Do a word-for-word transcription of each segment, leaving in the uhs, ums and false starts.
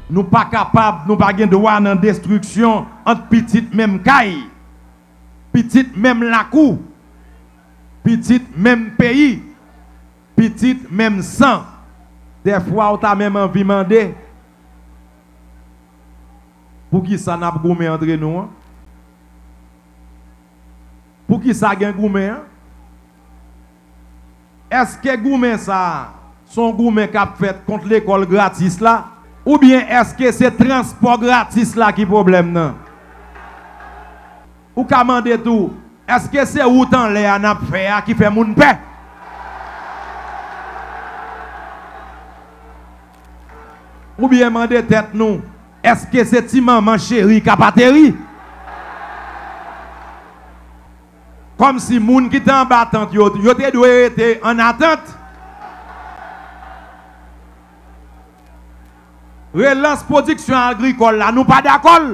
Nou pa kapab, nou pa gen dwa nan destriksyon ant pitit menm kay, pitit menm lakou, pitit menm peyi, pitit menm san. Dèfwa, w ta menm anvi mande, poukisa n ap goumen antre nou an? Poukisa gen goumen an? Èske goumen sa a se yon goumen k ap fèt kont lekòl gratis la? Oubyen èske se transpò gratis la ki pwoblèm nan? Ou ka mande tou, èske se wout anlè a n ap fè a ki fè moun pè? Oubyen mande tèt nou, èske se ti manman cheri k ap ateri? Kòmsi moun ki te anba tant yo, yo te dwe rete ann atant. Relans pwodiksyon agrikòl la, nou pa dakò l.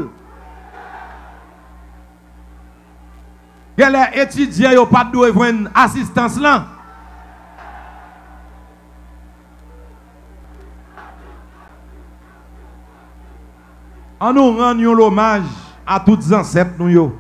Genlè etidyan yo pa t dwe jwenn asistans lan. An nou rann yon lomaj a tout zansèt nou yo.